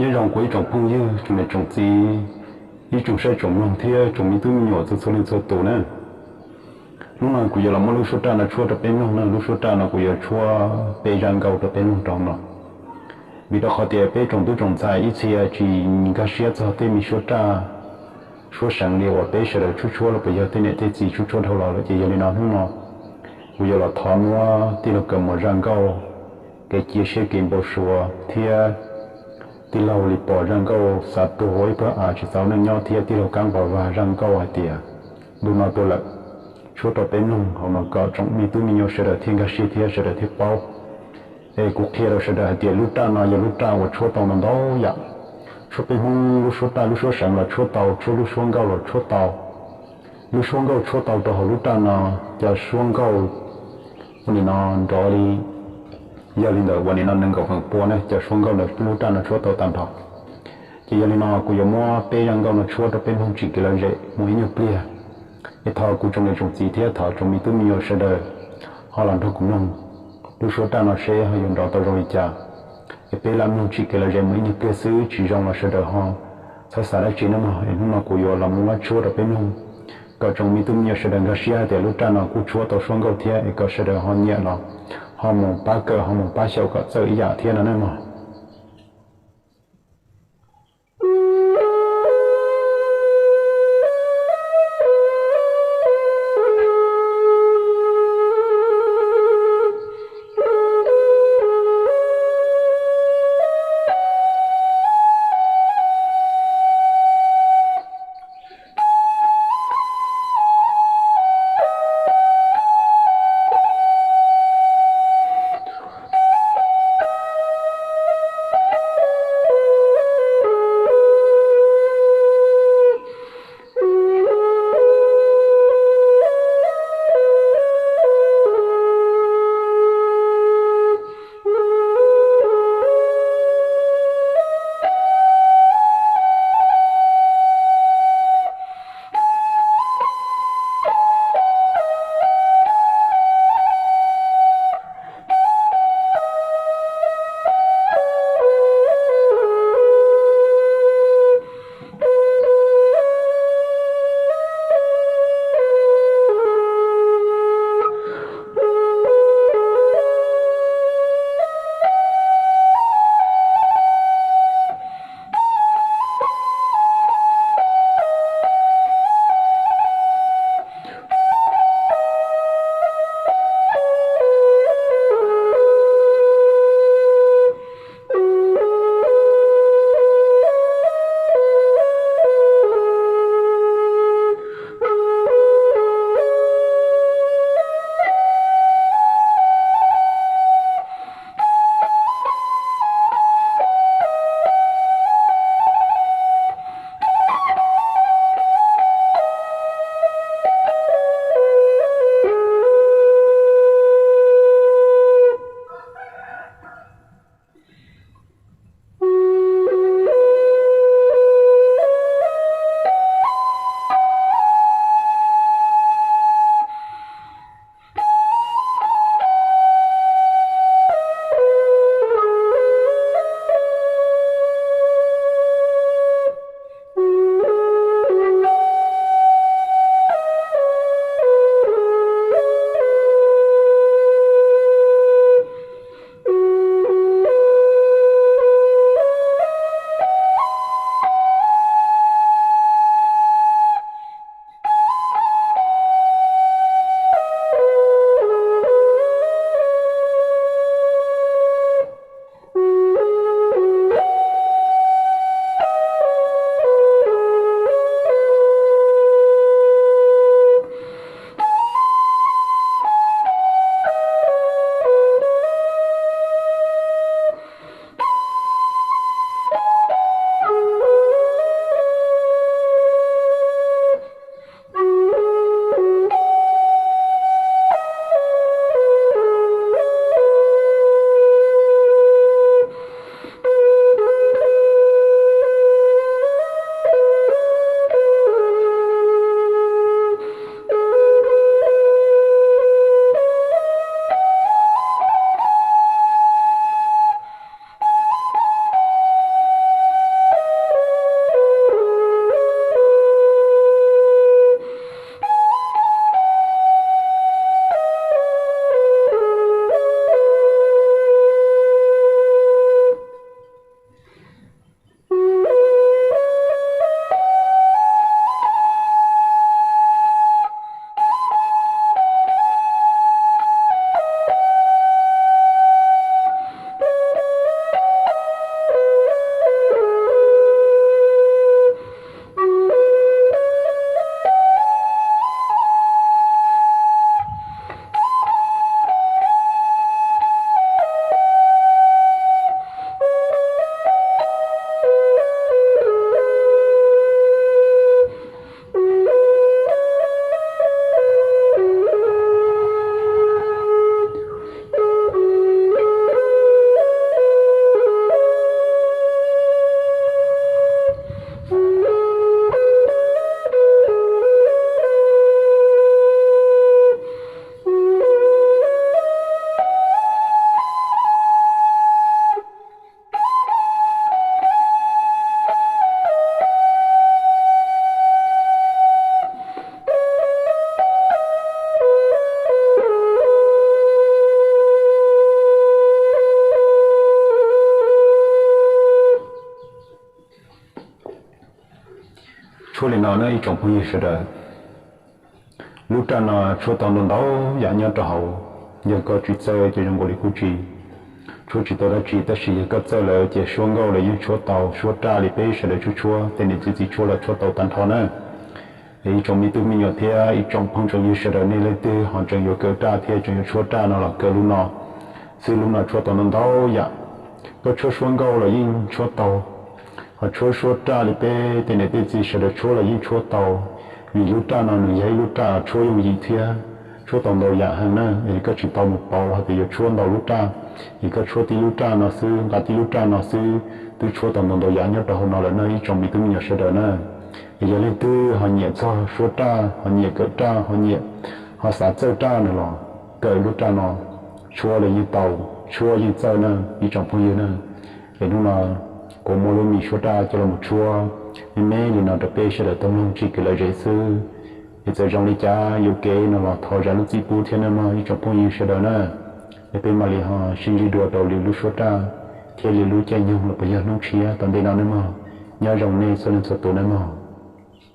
Nyob zoo kuv ib tsoom phooj ywg, tsoom niam tsoom txiv, ib tsoom saib tsoom mloog thiab tsoom me tub me nyuam txhua txhua leej txhua tus na. Hnub no kuv yuav los muab lub suab raj no tshuab rau peb mloog na. Lub suab raj no kuv yuav tshuab peb zaj nkauj rau peb mloog rau hauv no. Vim rau qhov tias peb tsoom tub tsoom ntxhais ib txhia tsis nkag siab txog tej me suab raj suab seev li uas peb sawv daws tshuab tshuab los puas yog tej niam tej txiv tshuab tshuab dhau los lawm, ces yog li no hnub no kuv yuav los thov muab tij laug Kawm Muas zaj nkauj Kev Cia Siab Kev Npau Suav thiab tij laug Lis Pos zaj nkauj Xav Tuag Ua Ib Pluag Av Tsis Txaus Neej Nyob thiab tij laug Kab Nqos Vag zaj nkauj hais tias Ntu No Tuag Lawm tshuab rau peb mloog hauv no kom tsoom me tub me nyuam sawv daws thiaj nkag siab thiab sawv daws thiaj paub. Es kuv qhia rau sawv daws hais tias lub raj no yog lub raj uas tshuab tau ntau ntau yam. Tshuab peb Hmoob lub suab raj lub suab seev los tshuab tau, tshuab lub suab nkauj los tshuab tau. Lub suab nkauj tshuab tau rau hauv lub raj no, cov suab nkauj ua nim no nrov li, yog li ntawm ua nim no nees nkaum feem pua ne cov suab nkauj ntawm lub raj no tshuab tau tag nrho. Ces yog li no kuv yuav muab peb zaj nkauj no tshuab rau peb mloog tsim kev lom zem mus ib nyuag pliag. Es thov kuv tsoom niam tsoom txiv thiab thov tsoom me tub me nyuam sawv daws ho los nrog kuv mloog lub suab raj no seb ho yuav nrov tau zoo li cas. Es peb lam mloog tsim kev lom zem mus ib nyuag pliag xwb, tsis zoo los sawv daws ho txhob xav dab tsi nawb mog. Es hnub no kuv yuav los muab tshuab rau peb mloog kom tsoom me tub me nyuam sawv daws nkag siab hais tias lub raj no kuj tshuab tau suab nkauj thiab, es kom sawv daws ho nyiam los ho mus pab kawm ho mus pab xyaum kom txawj ib yam thiab no nawb mog. Tshuab li no na ib tsoom phooj ywg sawv daws, lub raj no tshuab tau ntau ntau yam nyob rau hauv. Yog koj tsis txawj ces zoo nkaus li kuj tsis tshuab tsis tau dab tsi, tab sis yog koj txawj lawm ces suab nkauj los yeej tshuab tau, suab raj li peb sawv daws tshuab tshuab, tej niam tej txiv tshuab los tshuab tau tag nrho na. Ib tsoom me tub me nyuam thiab ib tsoom phooj tsoom ywg sawv daws, nej leej twg ho tseem yuav kawm raj thiab tseem yuav tshuab raj no los kawm lub no xwb. Lub no tshuab tau ntau ntau yam. Koj tshuab suab nkauj los yeej tshuab tau, ho tshuab suab raj li peb tej niam tej txiv sawv daws tshuab los yeej tshuab tau. Vim lub raj no nws yog ib lub raj tshuab yooj yim thiab tshuab tau ntau yam heev na. Es koj tsis tau mus pauv hais tias yuav tshuab ntau lub raj, es koj tshuab tib lub raj no xwb, nqa tib lub raj no xwb twb tshuab tau ntau ntau yam nyob rau hauv no lawm na ib tsoom me tub me nyuam sawv daws na. Es yog leej twg ho nyiam txog suab raj, ho nyiam kawm raj, ho nyiam, ho xav txawj raj no los kawm lub raj no, tshuab los yeej tau, tshuab yeej txawj na ib tsoom phooj ywg na. Es hnub no kuv muab lub mis suab raj coj los tshuab me me li no rau peb sawv daws tau mloog tsis kev lom zem xwb. Es txawm zoo li cas yuam kev no los thov zam lub txim pub thiab nawb mog ib tsoom phooj ywg sawv daws na. Es peb mam li ho sib ntsib dua rau lwm lub suab raj thiab lwm lub caij nyoog los puas yog hnub tshiab tom ntej no nawb mog. Nyob zoo nej txhua leej txhua tus nawb mog.